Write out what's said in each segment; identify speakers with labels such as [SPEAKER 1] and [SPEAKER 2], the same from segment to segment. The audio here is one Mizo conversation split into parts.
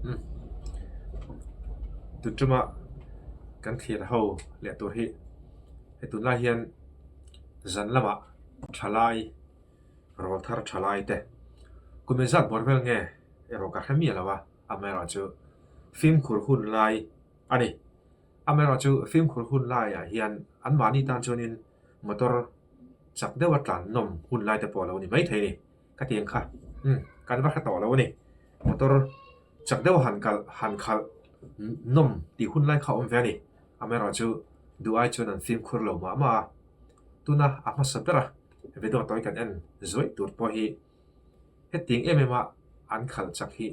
[SPEAKER 1] Umm tun tuma kan thlir ho leh tur hi hei tunlai hian zan lamah thalai rawl thar thalai te kum engzat bawr vel nge erawh ka hre miah lo a amaherawhchu fimkhur hun lai a ni. Amaherawhchu fimkhur hun laiah hian anmahni tan chuanin motor chak deuha tlan nawm hun lai te pawh a lo ni maithei a ni. Ka ti ang kha umm kan va hre tawh lo a ni. Motor chak deuha han kalh han khalh nawm tih hun lai kha a awm ve a ni. Amaherawhchu duh ai chuan an fimkhur lo mah mah a. Tuna a hmasa bera video tawi kan en zuaih tur pawh hi Hetiang em em a an khalh chak hi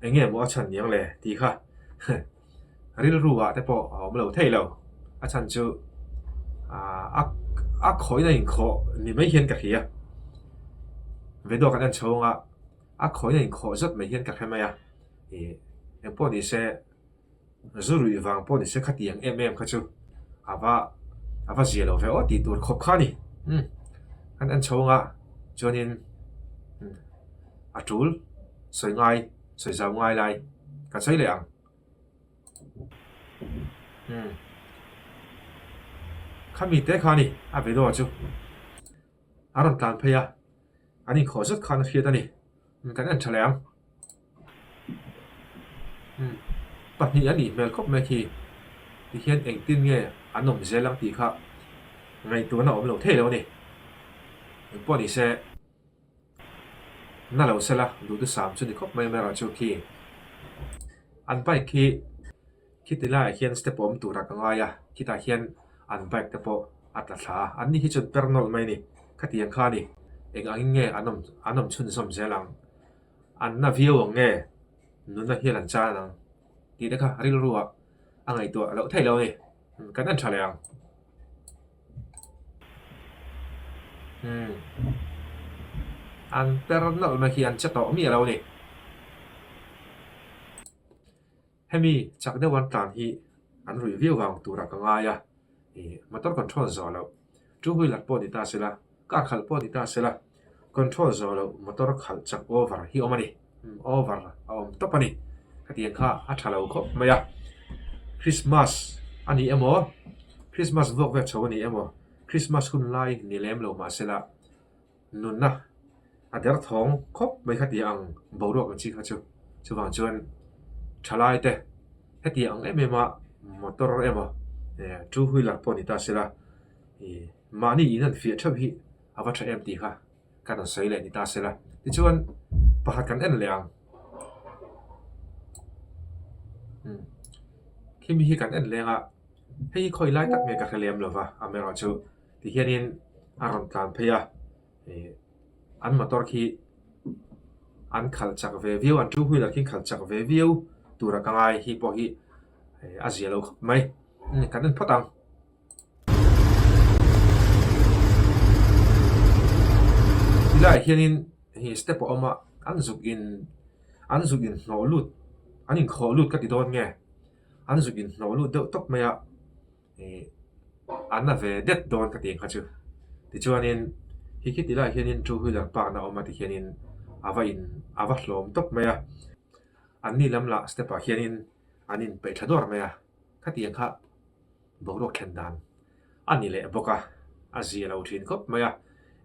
[SPEAKER 1] eng nge maw a chhan niang le tih kha rilru ah te pawh a awm lo thei lo. A chhan chu a a khawihna inkhawh ni mai hian ka hria. Video kan en chhung a a khawihna inkhawh zat mai hian ka hre mai a ih engpawh ni se. Zu ruih vang pawh ni se khatiang em em kha chu a va a va zia lo ve aw tih tur khawp kha a ni. Umm kan en chho anga chuanin a tul sawi ngai sawi zau ngai lai ka sawi leh ang. Umm khami te kha a ni a video chu a rawn tlan phei a an inkhawh zet khan a hriat a ni. Kan en tha leh ang. Umm pahnih a nih hmel khawp mai khi tihian engtin nge an awm zel ang tih kha ngaihtuahna awm lo thei lo a ni. Engpawh ni se na lo sela duhthusam chu ni khawp mai amaherawhchu khi an bike khi Khiti laiah hian step awm turah ka ngai a, khitah hian an bike te pawh a tla thla a, an ni hi chuan per nawlh mai a ni. Khatiang kha a ni, eng angin nge an awm an awm chhunzawm zel ang, an na viau ang nge nunna hian an chan ang tih te kha rilru ah a ngaihtuah loh theih lo a ni. Kan en tha leh ang. Umm an per nawlh mai khi an che tawh miah lo a ni. Hemi chak deuh an tlan hi an ruih viau vang turah ka ngai a, ih motor control zawh loh, two wheeler pawh ni ta sela, car khalh pawh ni ta sela, control zawh loh motor khalh chak over hi awm a ni, over a awm tawp a ni. Khatiang kha a tha lo khawp mai a, Christmas a ni emaw, Christmas vuak vel chho a ni emaw, Christmas hun lai ni lem lo mah sela, Nunna a derthawng khawp mai kha tih ang boruak ang chi kha chu. Chuvang chuan thalai te heti ang em em a motor emaw two wheeler pawh ni ta sela ih mahni in an fiah theuh hi a va tha em tih kha ka rawn sawi leh ni ta sela. Tichuan pakhat kan en leh ang. Khimi hi kan en leng a, hei hi khawi lai tak nge ka hre lem lova amaherawhchu. Tihianin a rawn tlan phei a, ih an motor khi an khalh chak ve viau, an two wheeler khi an khalh chak ve viau tura ka ngai hi pawh hi a zia lo khawp mai. Kan en phawt ang. Tilaiah hianin hei step a awm a, an zuk in an zuk in hnawh lut an inkhawh lut ka ti dawn nge an zuk in hnawh lut deuh tawp mai a. Ih an la ve det dawn ka tih ang kha chu tichuanin khi khi ti laiah hianin two wheeler park na awm a tikhianin a va in a va hlawm tawp mai a an ni lam lah step ah hianin an in peih tha dawr mai a khatiang kha boruak thlen dan a ni leh bawk a a zia lo thin khawp mai a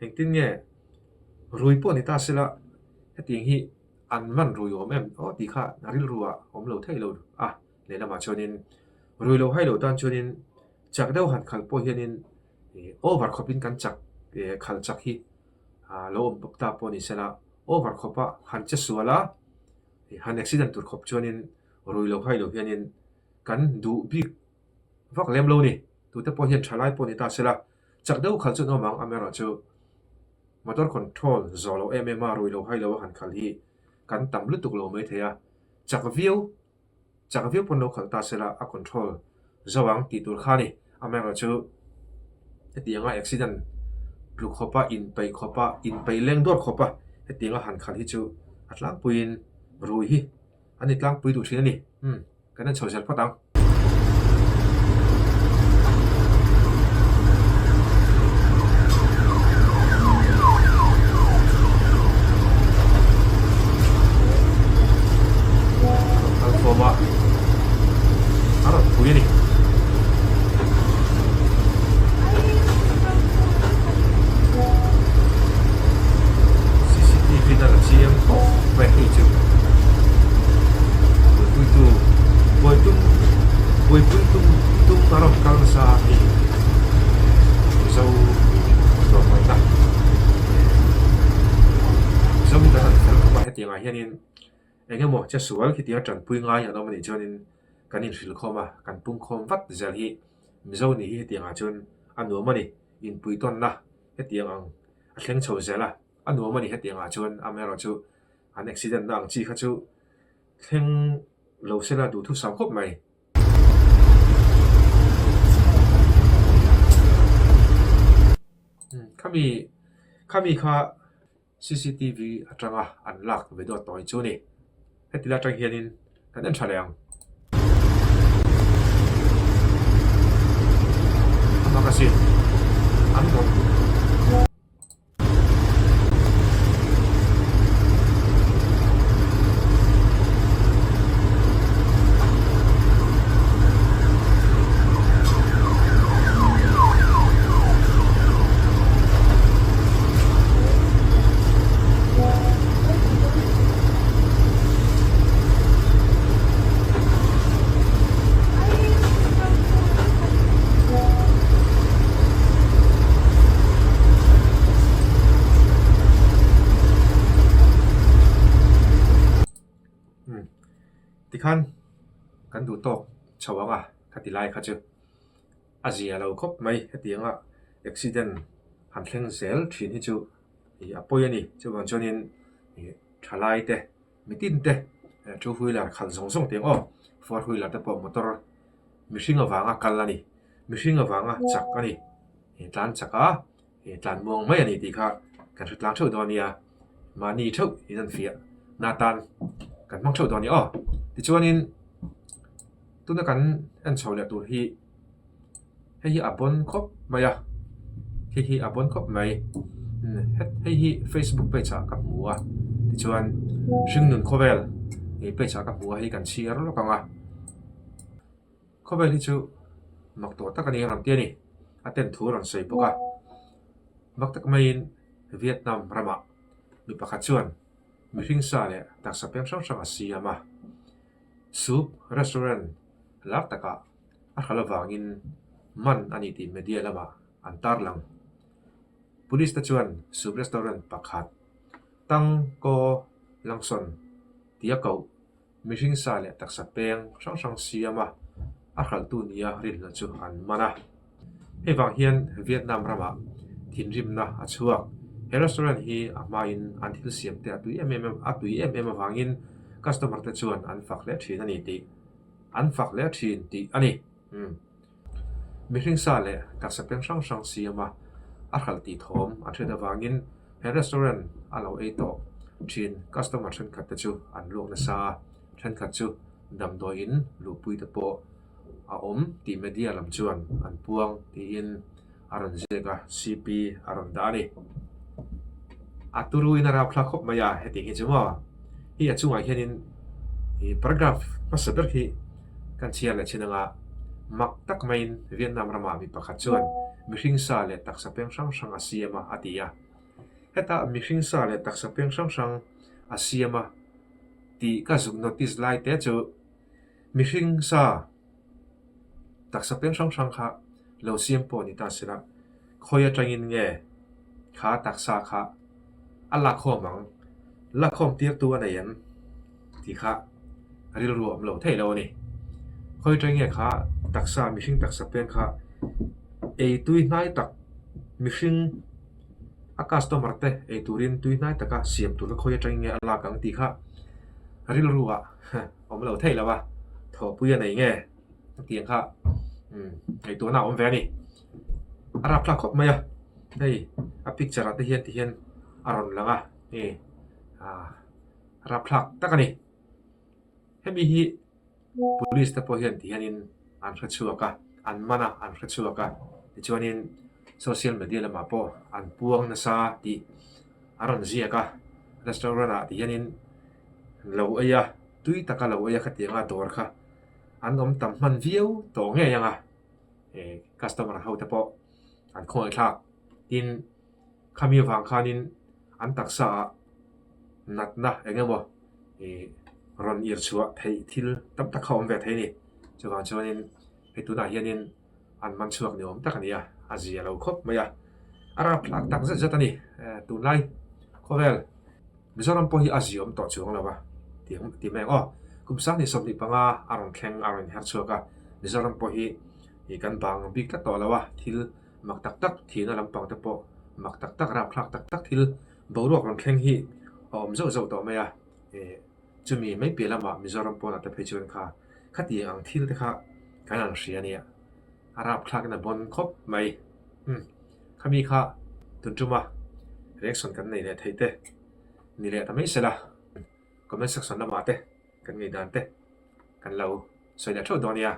[SPEAKER 1] engtin nge rui pawh ni ta sela hetiang hi an man rui awm em aw tih kha rilru ah awm lo thei lo a. Lehlamah chuanin rui lo hai lo tan chuanin chak deuh han khalh pawh hianin ih over khawpin kan chak ih khalh chak hi ah lo awm bawk ta pawh ni sela over khawpa han che sual a ih han accident tur khawp chuanin rui lo hai lo hianin kan duh bik vak lem lo ni. Tute pawh hian thalai pawh ni ta sela chak deuh khalh chu an awm ang amaherawhchu motor control zawh loh em em a rui lo hai lo a han khalh hi kan tam lutuk lo maithei a chak viau Chak viau pawn lo khalh ta sela a control zo ang tih tur kha a ni. Amaherawhchu hetianga accident tlu khawpa inpeih khawpa inpeih leng dawr khawpa hetianga han khalh hi chu a tlangpuiin rui hi a ni tlangpui duh thin a ni. Umm kan en chho zel phawt ang. tawh mai hei chu buaipuitu buaitum buaipui tum tum a rawn kal nasa a hei Mizo tlawmngaihna Mizo hi kan han fel khawp a hetiang ah hianin eng emaw che sual khitiang tanpui ngai an awm anih chuanin kan inhrilh khawm a kan pung khawm vat zel hi Mizo nih hi hetiang ah chuan a nuam a ni inpuitawnna hetiang ang a thleng chho zel a a nuam a ni hetiang ah chuan amaherawh chu an accident na ang chi kha chu thleng lo sela duhthusam khawp mai. Khami khami kha cctv atanga an lak video tawi chu a ni. Heti lai atang hianin kan en tha leh ang. A magazine an rawn. Tikhan kan duh tawk chho ang a ka ti lai kha chu a zia lo khawp mai hetianga accident han thleng zel thin hi chu ih a pawi a ni chuvang chuanin ih thalai te mitin te two wheeler khalh zawng zawng tih ang aw four wheeler te pawh motor mihring avanga kal a ni mihring avanga chak a ni ih tlan chak a ih tlan muang mai a ni tih kha kan hre tlang theuh dawn a nia mahni theuh in an fiah na tan kan hmang theuh dawn a ni aw tichuanin tuna kan en chho leh tur hi. Hei hi a bawn khawp mai a, hei hi a bawn khawp mai hei hi facebook page ah ka hmu a tichuan hringnun khawvel ih page ah ka hmu a hei kan chhiar lawk ang a khawvel hi chu mak tawh tak a ni a rawn ti a ni a ten thu a rawn sawi bawk a mak tak maiin Vietnam ramah mi pakhat chuan mihring sa leh taksa peng hrang hrang a siam a soup restaurant lar takah. A hral avangin man a ni tih media lamah an tarlang. Police te chuan soup restaurant pakhat Tang Ko Langson tia koh mihring sa leh taksa peng hrang hrang siama a hralhtu nia rinhlelh chu an man a. Hei vang hian Vietnam ramah thinrimna a chhuak. He restaurant hi a hmain an thil siam te a tui em em a tui em em avangin customer te chuan an fak hle thin a ni tih An fak hle thin tih a ni. Umm. Mihring sa leh taksa peng hrang hrang siama a hralh tih thawm an hriat avangin he restaurant a lo ei tawh thin customer thenkhat te chu an luak nasa a, thenkhat chu damdawiin luhpui te pawh a awm tih media lam chuan an puang tiin a rawn ziak a, CP a rawn dah a ni. A turuin a rauthla khawp mai a, heti hi chu maw? Hei a chungah hianin ih paragraph hmasa ber hi kan chhiar leh thin anga mak tak maiin Vietnam ramah mi pakhat chuan mihring sa leh taksa peng hrang hrang a siam a a ti a. Heta mihring sa leh taksa peng hrang hrang a siam a tih ka zuk notice lai te chu mihring sa Taksa peng hrang hrang kha lo siam pawh ni ta sela, khawi atangin nge kha taksa kha a lakkhawm ang, lakkhawm tirtu a nei em tih kha rilru a awm lo thei lo a ni. Khawi atangin nge kha taksa mihring taksa peng kha ei tui hnai tak mihring a customer te ei turin tui hnai taka siam tur kha khawi atangin nge a lak ang tih kha rilru ah awm lo thei lo a, thawhpui a nei nge hetiang kha umm ngaihtuahna a awm ve a ni. A rapthlak khawp mai a, hei a picture ah te hian ti hian a rawn lang a hei ah rapthlak tak a ni. Hemi hi police te pawh hian ti hianin an hre chhuak a, an man a an hre chhuak a tichuanin social media lamah pawh an puang nasa tih a rawn ziak a restaurant ah ti hianin lo ei a tui taka lo ei a khatiang a dawr kha an awm tam hman viau tawh ngei ang a eh customer ho te pawh an khawngaih thlak tin khami avang khanin an taksa ah. Natna eng emaw ih rawn ir chhuah theih thil tam tak kha a awm ve thei a ni. Chuvang chuanin hei tunah hianin an man chhuak ni awm tak a ni a, a zia lo khawp mai a, a rapthlak tak zet zet a ni. Tunlai khawvel Mizoram pawh hi a zia awm tawh chuang lo a ti ang ti mai ang aw. Kum sang ni 25 a rawn thleng a rawn inher chhuak a, Mizoram pawh hi ih kan bang bik tlat tawh lo a, thil mak tak tak thihna lampang te pawh mak tak tak rapthlak tak tak thil Boruak rawn thleng hi a awm zauh zauh tawh mai a, eh chumi mai piah lamah Mizoram pawnah te phei chuan kha khatiang ang thil te kha kan han hria ania, a rapthlakin a bawn khawp mai. Umm khami kha tun tuma reaction kan nei leh theih te ni leh ta mai sela, comment section lamah te kan ngei dan te kan lo sawi leh theuh dawn nia.